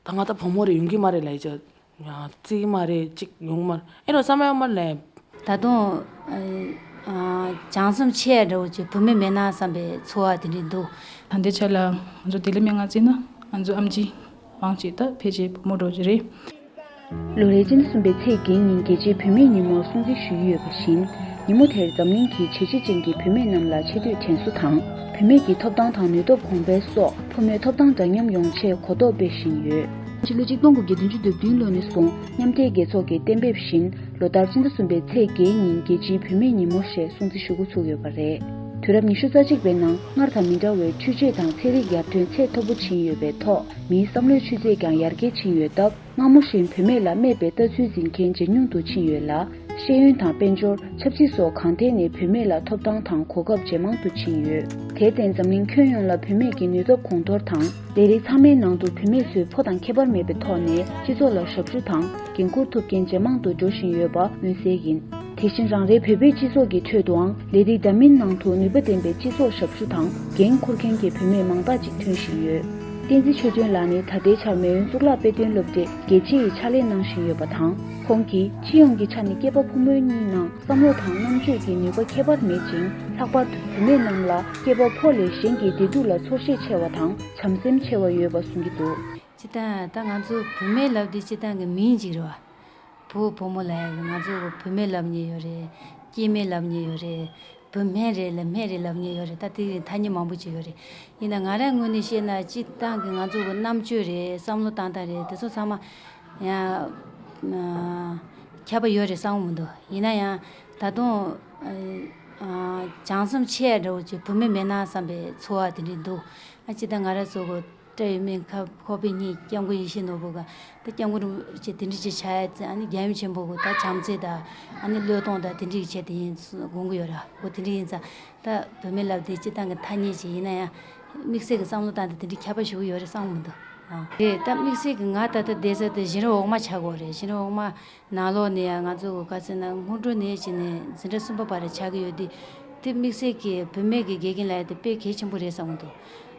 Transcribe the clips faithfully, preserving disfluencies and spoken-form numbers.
ད་ང་ད་བུ་མོ་རེ་ཡོང་གི་མ་རེད་ལབ་ཡ་ཅག་ཡང་བརྩི་གི་མ་རེད། ཅིག་ཡོང་གི་མ་རེད། ཨེ་རོ་བསམ་ཡོད་མ་རེད་ལབ། ད་དུང་ཨ་ཨ་བྱམས་སེམས་ཆེ་ཡ་འདྲ་བོ་ཅིག་བུད་མེད་མེད་ན་བསམ་པའི་ཚོར་བ་དེ་འདྲ་འདུག་ད་ལྟའི་ཆ་ལ་ང་ཚོ་བདེ་ལེགས་སྨན་ཁང་བརྩིས་ན་ང་ཚོ་ཨམ་ཆི་དབང་ཆེ་ད་ཕལ་ཆེར་བུ་མོ་འདྲ་བོ་ཅིག་རེད། ལོ་རེའི་སྤྱི་ཟླ་གསུམ་པའི་ཚེས་བརྒྱད་ཉིན་རྒྱལ་སྤྱིའི་བུད་མེད་ཉིན་མོར་སྲུང་བརྩི་ཞུ་ཡི་ཡོད་པ་བཞིན། ཉིན་མོ་དེར་འཛམ་གླིང་གི་བྱས་རྗེས་ཅན་གྱི་བུད་མེད་རྣམས་ལ་ཆེ་བསྟོད་དྲན་གསོ་དང་། བུད་མེད་ཀྱི་ཐོབ་ཐང་དང་ནུས་སྟོབས་གོང་འཕེལ་སོགས་ཕོ་མོའི་ཐོབ་ཐང་འདྲ་མཉམ་ཡོང་ཆེད་གོ་རྟོགས་སྤེལ་བཞིན་ཡོད། ཕྱི་ལོ་ཆིག་སྟོང་དགུ་བརྒྱ་བདུན་ཅུ་དོན་བདུན་ལོ་ནས་བཟུང་མཉམ་འབྲེལ་རྒྱལ་ཚོགས་ཀྱི་གཏན་འབེབས་བཞིན་ལོ་ལྟར་སྤྱི་ཟླ་གསུམ་པའི་ཚེས་བརྒྱད་ཉིན་རྒྱལ་སྤྱིའི་བུད་མེད་ཉིན་མོ་ཞེས་སྲུང་བརྩི་ཞུ་འགོ་ཚུགས་ཡོད་པ་རེད། དུས་རབས་ཉི་ཤུ་རྩ་གཅིག་པའི་ནང་སྔར་དང་མི་འདྲ་བའི་འཕྲུལ་ཆས་དང་ཚན་རིག་ཡར་ཐོན་ཚད་མཐོ་པོ་ཕྱིན་ཡོད་པའི་ཐོག་མིའི་བསམ་བློའི་ཆུ་ཚད་ཀྱང་ཡར་རྒྱས་ཕྱིན་ཡོད་སྟབས། སྔ་མོ་བཞིན་བུད་མེད་ལ་སྨད་པའི་ལྟ་ཚུལ་འཛིན་མཁན་ཇེ་ཉུང་དུ་ཕྱིན་ཡོད་ལ། ཤེས་ཡོན་དང་དཔལ་འབྱོར། ཆབ་སྲིད་སོགས་གང་ཐད་ནས་བུད་མེད་ལ་ཐོབ་ཐང་དང་གོ་སྐབས་ཇེ་མང་དུ་ཕྱིན་ཡོད། དེར་བརྟེན་འཛམ་གླིང་ཁྱོན་ཡོངས་ལ་བུད་མེད་ཀྱི་ནུས་སྟོབས་གོང་མཐོར་དང་། ལས་རིགས་ཚང་མའི་ནང་དུ་བུད་མེད་ཚོས་ཕོ་དང་ཁྱད་པར་མེད་པའི་ཐོག་ནས་སྤྱི་ཚོགས་ལ་ཞབས་ཞུ་དང་འགན་འཁུར་ཐུབ་མཁན་ཇེ་མང་དུ་འགྲོ་བཞིན་ཡོད་པ་མངོན་གསལ་ཡིན། དེ་བཞིན་རང་རེའི་བོད་པའི་སྤྱི་ཚོགས་ཀྱི་ཁྲོད་དུའང་ལས་རིགས་འདྲ་མིན་ནང་དུ་ནུས་པ་ལྡན་པའི་སྤྱི་ཚོགས་ཞབས་ཞུ་དང་འགན་འཁུར་མཁན་གྱི་བུད་མེད་མང་དག་ཅིག་ཐོན་བཞིན་ཡོད། བསྟན་འཛིན་ཆོས་སྒྲོན་ལགས་ནི་ད་ལྟའི་ཆར་མེས་དབོན་གཙུག་ལག་དཔེ་སྟོན་སློབ་གྲྭའི་དགེ་ཆེ་ཡི་ཕྱག་ལས་གནང་བཞིན་ཡོད་པ་དང་། ཁོང་གིས་སྤྱི་ཡོངས་ཀྱི་ཆ་ནས་སྐྱེས་པ་ཕོ་མོ་གཉིས་ནང་བསམ་བློ་དང་རྣམ་དཔྱོད་ཀྱི་ནུས་པ་ཁྱད་པར་མེད་ཅིང་། ལྷག་པར་དུ་བུད་མེད་རྣམས་ལ་སྐྱེས་པ་ཕོ་ལས་གཞན་གྱི་བདེ་སྡུག་ལ་ཚོར་ཤེས་ཆེ་བ་དང་བྱམས་སེམས་ཆེ་བ་ཡོད་པ་གསུང་གི་འདུག་སྤྱིར་བཏང་ད་ང་ཚོ་བུད་མེད་ལབ་དུས་སྤྱིར་བཏང་གི་མིང་ཅིག་རེད་བ། བུ་བུ་མོ་ལབ་ཡ་གི་ང་ཚོ་བུད་མེད་ལབ་མཁན་ཡོད་རེད། སྐྱེས་དམན་ལབ་མཁན་ཡོད་རེད། བུད་སྨད་རེད་ལ་སྨད་རེད་ལབ་མཁན་ཡོད་རེད། ད་དེ་རིགས་ཐ་སྙད་མང་པོ་ཅིག་ཡོད་རེད། ཡིན་ན་ང་རའི་ངོས་ནས་བཤད་ན་སྤྱིར་བཏང་གི་ང་ཚོ་གི་རྣམ་དཔྱོད་རེད། བསམ་བློ་བཏང་སྟངས་རེད། དེ་ཚོ་ཚང་མ་ཡང་ཁྱད་པར་ཡོད་རེད་བསམ་གྱི་མི་འདུག་ཡིན་ན་ཡང་ད་དུང་བྱམས་སེམས་ཆེ་ཡ་འདྲ་བོ་ཅིག་བུད་མེད་མེད་ན་བསམ་པའི་ཚོར་བ་དེ་འདྲ་འདུག་ཨ་སྤྱིར་བཏང་ང་ར་ཚོ་གི་སྤྲ་ཡོད་མེད་ཁ་ཁོག་པའི་གཉིས་སྐྱབས་མགོན་ཡིད་བཞིན་ནོར་བུ་ག་ད་སྐྱབས་མགོན་རིན་པོ་ཆེ་དེ་འདྲ་ཅིག་ཆགས་ཡ་ཙང་ཨ་ནི་རྒྱལ་ཡུམ་ཆེན་པོ་གི་ད་བྱམས་བརྩེ་དང་ཨ་ནི་བློས་གཏོང་དང་དེ་འདྲ་ཡི་ཆེད་དུ་ཡིན་དགོངས་ཀྱི་ཡོད་ར། འོ་དེ་འདྲ་ཡིན་ཙང་ད་བུད་མེད་ལབ་དེ་སྤྱིར་བཏང་གི་ཐ་སྙད་ཅིག་ཡིན་ན་ཡང་དམིགས་བསལ་གྱི་བསམ་བློ་བཏང་སྟེ་དེ་འདྲ་ཁྱད་པར་ཞིག་ཡོད་རེད་བསམ་གྱི་མི་འདུག་ཨ་རེད། ད་དམིགས་བསལ་གྱི་ང་ད་ལྟ་བསྡད་ས་དེ་གཞིས་རིམ་འོག་མ་ཆགས་ཀྱི་ཡོད་རེད། གཞིས་རིམ་འོག་མ་ནང་ལོགས་ནས་ཡང་ང་ཚོ་གི་ག་ཟེར་ན་སྔོན་འགྲོ་ནས་བྱས་ནས་འཛིན་གྲྭ་གསུམ་པ་བར་ཆགས་ཀྱི་ཡོད་དུས། དེ་དམིགས་བསལ་གྱི་བུད་མེད་ཀྱི་དགེ་རྒན་ལབ་ཡ་དེ་དཔེ་གལ་ཆེན་པོ་རེད་བསམ་གྱི་འདུག་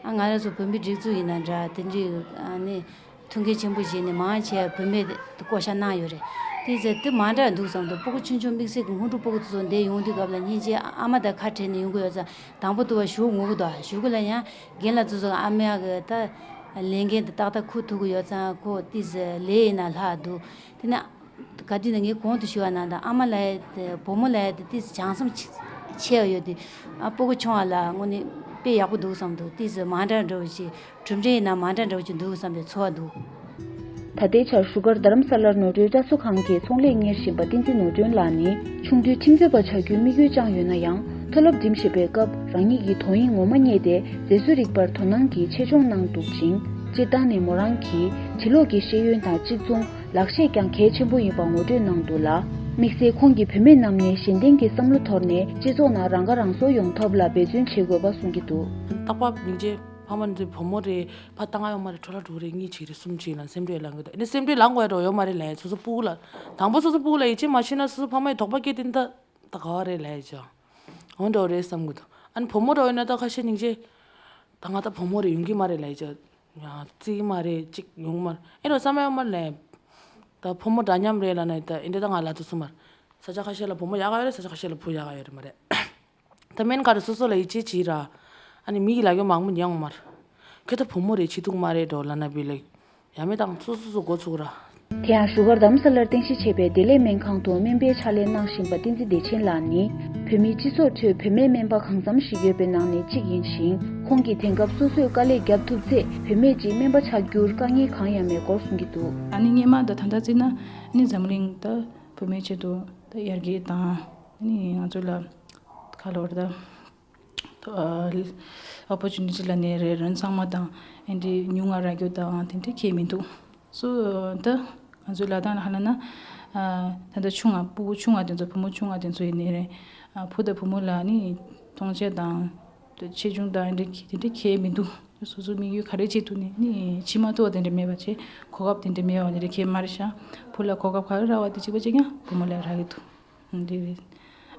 ཨ་ང་རང་ཚོ་བོད་མི་སྒྲིག་འཛུགས་ཡིན་ན་འདྲ་དེ་འདྲའི་ཨ་ནི་མཐུན་རྐྱེན་ཆེན་པོ་བྱས་ནས་མང་ཆེ་བ་བུད་མེད་དེ་བསྐོ་བཞག་གནང་ཡོད་རེད། དེ་ཚེ་དེ་མ་འདྲ་འདུག་བསམ་གྱི་འདུག་སྤུ་གུ་ཆུང་ཆུང་དམིགས་བསལ་གྱི་སྔོན་འགྲོ་སྤུ་གུ་དེ་ཚོ་འདིར་ཡོང་དུས་སྐབས་ལ་སྙིང་རྗེ། ཨ་མ་དང་ཁ་བྲལ་ནས་ཡོང་གི་ཡོད་ཙང་དང་པོ་དུ་བ་ཞུ་ངུ་གི་འདུག་ཨ་ཞུ་གི་ལ་ཡང་རྒན་ལགས་ཚོ་ཚོ་ཨ་མ་གི་ད་ལས་འགན་དེ་ཏག་ཏག་འཁུར་ཐུབ་ཀྱི་ཡོད་ཙང་ཁོ་ཏིས་ལས་ཡིན་ན་ལྷག་འདུག་དེ་ནས་ག་དུས་ནས་ངས་གོང་དུ་ཞུ་བ་ནང་ལྟར་ཨ་མ་ལ་ཡ་དེ་བུ་མོ་ལ་ཡ་དེ་ཏིས་བྱང་སེམས་ཆེ་ཆེ་བ་ཡོད་དེ། ཨ་སྤུ་གུ་ཆུང་བ་ལ་དངོས་གནས་དཔེ་ཡག་པོ་འདུག་བསམ་འདུག་ཏིས་མ་འདྲ་འདྲ་བོ་ཞིག་གྲུབ་འབྲས་ཡིན་ན་མ་འདྲ་འདྲ་བོ་ཞིག་འདུག་བསམ་པའི་ཚོར་བ་འདུག་ད་ལྟའི་ཆར་བཞུགས་སྒར་རྡ་རམ་ས་ལར་ནོར་འཁྲུལ་བཀྲ་གསོ་ཁང་གི་ཚོང་ལས་གཉེར་བཞིན་པ་བསྟན་འཛིན་ནོར་སྒྲོན་ལགས་ནི་ཆུང་དུས་ཁྲིམས་རྩོད་པ་ཆགས་རྒྱུའི་དམིགས་ཡུལ་བཅངས་ཡོད་ན་ཡང་། མཐོ་སློབ་འགྲིམ་བཞིན་པའི་སྐབས་རང་ཉིད་ཀྱི་དོ་དབྱིངས་ངོ་མ་རྙེད་དེ་མཛེས་བཟོ་རིག་པར་དོ་སྣང་གིས་ཆེད་སྦྱོང་གནང་འདུག་ཅིང་། སྤྱིར་བཏང་ནས་མོ་རང་གིས་ཕྱི་ལོགས་ཀྱི་ཤེས་ཡོན་དང་གཅིག་མཚུངས་ལག་ཤེས་ཀྱང་གལ་ཆེན་པོ་ཡིན་པ་ངོ་སྤྲོད་གནང་འདུག་ལ། དམིགས་བསལ་ཁོང་གིས་བུད་མེད་རྣམས་ནས་གཞན་བརྟེན་གྱི་བསམ་བློ་དོར་ནས་སྤྱི་ཚོགས་ནང་རང་ཁ་རང་གསོ་ཡོང་ཐབས་ལ་འབད་བརྩོན་བྱེད་དགོས་པ་གསུང་གི་འདུག་རྟག་པར་སྙིང་རྗེ། ཕ་མ་འདི་བུ་མོ་རེད། ཕ་ལྟ་ག་ཡོང་མ་རེད། འཕྲོ་བརླག་འགྲོ་རེད། གཉིས་བྱས་རེད། གསུམ་བྱས་ལ་སེམས་ཁྲལ་ལངས་གི་འདུག་ཨ་ནི་སེམས་ཁྲལ་ལངས་དགོས་ཡ་འགྲོ་ཡོད་མ་རེད་ལབ་ཡ། སོ་སོ་སྤུ་གུ་ལ་དང་པོ་སོ་སོ་སྤུ་གུ་ལ་ཡིད་ཆེས་མ་བྱས་ན་སོ་སོ་ཕ་མ་ཡི་དོགས་པ་སྐྱེས་དེ་ད་ད་ག་བ་རེད་ལབ་ཡ་ཅང་འོ་འདྲ་བོ་རེད་བསམ་གི་འདུག་ཨ་ནི་བུ་མོ་འདྲ་བོ་ཡིན་ན་ད་ཁ་ཤས་སྙིང་རྗེ། ད་ང་ད་བུ་མོ་རེ་ཡོང་གི་མ་རེད་ལབ་ཡ་ཅང་ཡང་བརྩི་གི་མ་རེད། ཅིག་ཡོང་གི་མ་རེད། ཨེ་རོ་བསམ་ཡོད་མ་རེད་ལབ་ཡ། ད་བུ་མོ་འདྲ་མཉམ་རེད་ལབ་ན་ད་ཨེ་འདྲ་ད་ང་ལ་དུ་སུ་མར་ས་ཆ་ཁ་ཤས་ལ་བུ་མོ་ཡག་ག་ཡོད་རེད། ས་ཆ་ཁ་ཤས་ལ་བུ་ཡག་ག་ཡོད་རེད་མ་རེད། ད་སྨན་ཁང་རེ་སོ་སོ་ལ་ཡིད་ཆེས་བྱེད་ར། ཨ་ནི་མི་ཡི་ལ་གོ་མང་པོ་ཉན་འོང་མར། ཁྱོད་ད་བུ་མོ་རེད་བྱེད་ཐུབ་མ་རེད་འགྲོ་ལབ་ན་བི་ལེགས། ཡ་མེད་དང་སོ་སོ་སོ་འགོ་ཚུགས་ར། དེ་ཡང་བཞུགས་སྒར་རྡ་རམ་ས་ལར་རྟེན་གཞི་བྱས་པའི་བདེ་ལེགས་སྨན་ཁང་དུ་སྨན་པའི་ཕྱག་ལས་གནང་བཞིན་པ་བསྟན་འཛིན་བདེ་ཆེན་ལགས་ནི་བོད་མིའི་སྤྱི་ཚོགས་ཁྲོད་བུད་མེད་སྨན་པ་གང་འཚམ་ཞིག་ཡོད་པའི་ནང་ནས་གཅིག་ཡིན་ཞིང་། ཁོང་གིས་དེང་སྐབས་སོ་སོས་དཀའ་ལས་བརྒྱབ་ཐུབ་ཚེ་བུད་མེད་ཅིག་སྨན་པ་ཆགས་རྒྱུར་དཀའ་ངལ་གང་ཡང་མེད་སྐོར་གསུང་གི་འདུག་ཨ་ནི་སྔོན་མ་དང་ད་ལྟ་བརྩིས་ན་ཨ་ནི་འཛམ་གླིང་ད་བུད་མེད་ཆེད་དུ་ད་ཡར་རྒྱས་དང་ཨ་ནི་ང་ཚོ་ལ་ཁ་ལོ་རེ་ད། ཨོ་པོར་ཅུ་ནི་ཊི་ལབ་ནའི་རེད། རང་ཚང་མ་དང་ཨེ་འདྲའི་ཉུང་ང་རག་རྒྱུ་དང་དེ་འདྲའི་གང་ཡང་མི་འདུག་སོ་ད་ང་ཚོའི་ལ་དྭགས་ལ་ཧ་ལ་ན་ཨ་ད་ལྟ་ཆུང་ང་སྤུ་གུ་ཆུང་ང་དེ་ཚོ་བུ་མོ་ཆུང་ང་དེ་ཚོ་ཡིན་ནའི་རེད། ཨ་བུ་དང་བུ་མོ་ལ་ནི་མཐོང་ཆེན་དང་ཆེ་ཆུང་དང་ཨེ་འདྲའི་དེ་འདྲའི་གང་ཡང་མི་འདུག་སོ་སོའི་དམིགས་ཡུལ་ག་རེ་བྱེད་ཐུབ་ནའི་ནི་ཕྱི་མ་གཏོགས་དེ་འདྲ་མེད་པ་བྱས། གོ་སྐབས་དེ་འདྲ་མེད་པ་དེ་འདྲ་གང་ཡང་མ་རེད་ཤག་བུ་ལ་གོ་སྐབས་ག་རེ་རག་པ་དེ་གཅིག་པ་གཅིག་རྐྱང་བུ་མོ་ལ་རག་གི་འདུག་འདི་རེད།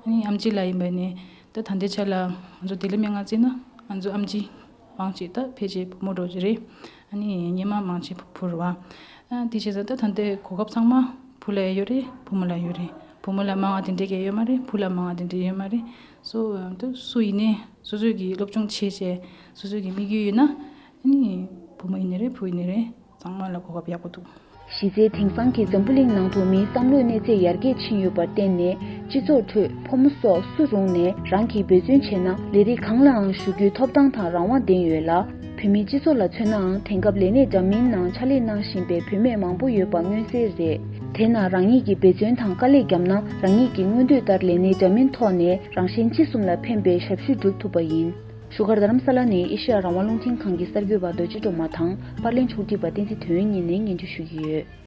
ཨ་ནི་ཨམ་ཆི་ལགས་ཡིན་པ་ནི་ད་ད་ལྟའི་ཆ་ལ་ང་ཚོ་བདེ་ལེགས་སྨན་ཁང་བརྩིས་ན་ང་ཚོ་ཨམ་ཆི་དབང་ཆེ་ད་ཕལ་ཆེར་བུ་མོ་འདྲ་བོ་ཅིག་རེད། ཨ་ནི་སྙེ་མ་མང་ཆེ་ཕུར་བ། ཨ་དེ་བྱས་ཙང་ད་ད་ལྟའི་གོ་སྐབས་ཚང་མ་བུ་ལ་ཡོད་རེད། བུ་མོ་ལ་ཡོད་རེད། བུ་མོ་ལ་མང་བ་དེ་འདྲས་ཀྱི་ཡོད་མ་རེད། བུ་ལ་མང་བ་དེ་འདྲས་ཡོད་མ་རེད། སོ་ད་སུ་ཡིན་ནའི་སོ་སོའི་གི་སློབ་སྦྱོང་བྱས་བྱས་སོ་སོའི་གི་དམིགས་ཡུལ་ཡོད་ན། ཨ་ནི་བུ་མོ་ཡིན་ནའི་རེད། བུ་ཡིན་ནའི་རེད། ཚང་མ་ལ་གོ་སྐབས་ཡག་པོ་འདུག་གཞི་རྩའི་དེང་སང་གི་འཛམ་བུ་གླིང་ནང་དུ་མིའི་བསམ་བློའི་གནས་ཚད་ཡར་རྒྱས་ཕྱིན་ཡོད་པར་བརྟེན་ནས། སྤྱི་ཚོགས་ཁྲོད་ཕོ་མོ་སོགས་སུ་རུང་ནས་རང་གིས་འབད་བརྩོན་བྱས་ན་ལས་རིགས་གང་ལའང་ཞུགས་རྒྱུའི་ཐོབ་ཐང་དང་རང་དབང་ལྡན་ཡོད་ལ། བོད་མིའི་སྤྱི་ཚོགས་ལ་མཚོན་ནའང་དེང་སྐབས་ལས་གནས་འདྲ་མིན་ནང་ཕྱག་ལས་གནང་བཞིན་པའི་བུད་མེད་མང་པོ་ཡོད་པ་མངོན་གསལ་རེད། དེས་ན་རང་ཉིད་ཀྱིས་འབད་བརྩོན་དང་དཀའ་ལས་བརྒྱབ་ན་རང་ཉིད་ཀྱི་མངོན་འདོད་ལྟར་ལས་གནས་འདྲ་མིན་ཐོག་ནས་རང་གཞན་གཅིག་གསུམ་ལ་ཕན་པའི་ཞབས་ཞུ་སྒྲུབ་ཐུབ་པ་ཡིན། བཞུགས་སྒར་རྡ་རམ་ས་ལ་ནས་ཨེ་ཤེ་ཡ་རང་དབང་རླུང་འཕྲིན་ཁང་གི་གསར་འགོད་པ་རྡོ་རྗེ་སྒྲོལ་མ་དང་པར་ལེན་ཕྱོགས་སྒྲིག་པ་བསྟན་འཛིན་དོན་གཉིས་ནས་སྙན་སྒྲོན་ཞུ་གི་ཡོད།